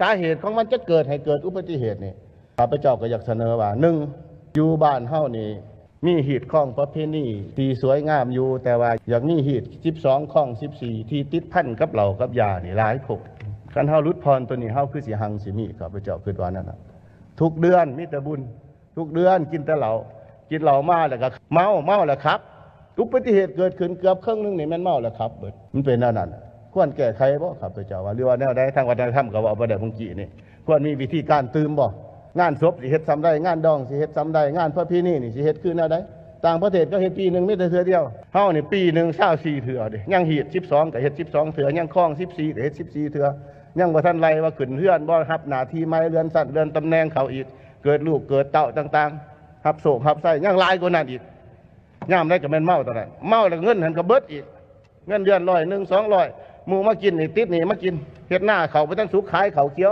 ສາເຫດຂອງມັນຈະເກີດໃຫ້ເກີດອຸບັດຕິເຫດນີ້ ຂ້າພະເຈົ້າກໍຢາກສະເໜີວ່າ ໜຶ່ງ ຢູ່ບ້ານເຮົານີ້ ມີຮີດຄອງປະເພນີທີ່ສວຍງາມຢູ່ ແຕ່ວ່າຢາກມີຮີດສິບສອງ ຄອງສິບສີ່ ທີ່ຕິດພັນກັບເຫຼົ້າກັບຢານີ້ຫຼາຍໂພດ. ຄັນເຮົາຫຼຸດຜ່ອນໂຕນີ້ ເຮົາຄືຊິຮັ່ງຊິມີ ຂ້າພະເຈົ້າຄິດວ່ານັ້ນນະ. ທຸກເດືອນມີແຕ່ບຸນ ທຸກເດືອນກິນແຕ່ເຫຼົ້າ ກິນເຫຼົ້າມາແລ້ວກໍເມົາ ເມົາແລ້ວຂັບ. ອຸບັດຕິເຫດເກີດຂຶ້ນເກືອບເຄິ່ງໜຶ່ງນີ້ແມ່ນເມົາແລ້ວຂັບເບິດ. ມັນເປັນແນວນັ້ນ ຄວນແກ້ໄຂບໍ່ ຂ້າພະເຈົ້າວ່າ ຫຼືວ່າແນວໃດ? ທາງວັດທະນະທຳກໍເວົ້າໄປແລ້ວເມື່ອກີ້ນີ້ ຄວນມີວິທີການຕື່ມບໍ່? ງານສົບຊິເຮັດສ່ຳໃດ? ງານດອງຊິເຮັດສ່ຳໃດ? ງານປະເພນີນີ້ຊິເຮັດຄືແນວໃດ? ຕ່າງປະເທດເຂົາເຮັດປີໜຶ່ງມີແຕ່ເທື່ອດຽວ ເຮົານີ້ປີໜຶ່ງຊາວສີ່ເທື່ອເດ້. ຍັງຮີດສິບສອງກໍເຮັດສິບສອງເທື່ອ ຍັງຄອງສິບສີ່ກໍເຮັດສິບສີ່ເທື່ອ ຍັງບໍ່ທັນໄລ່ວ່າຂຶ້ນເຮືອນບໍ່ ຮັບໜ້າທີ່ໃໝ່ ເລື່ອນຊັ້ນເລື່ອນຕຳແໜ່ງເຂົາອີກ ເກີດລູກເກີດເຕົ້າຕ່າງໆ ຮັບໂຊກຮັບໄຊ ຍັງຫຼາຍກວ່ານັ້ນອີກ. ຍາມໃດກໍແມ່ນເມົາຕອນນັ້ນ ເມົາແລ້ວເງິນຫັ້ນກໍເບິດອີກ ເງິນເດືອນຮ້ອຍໜຶ່ງ ສອງຮ້ອຍ ໝູ່ມາກິນນີ້ ຕິດໜີ້ມາກິນ ເຮັດນາເຂົ້າບໍ່ທັນສຸກ ຂາຍເຂົ້າກ່ຽວ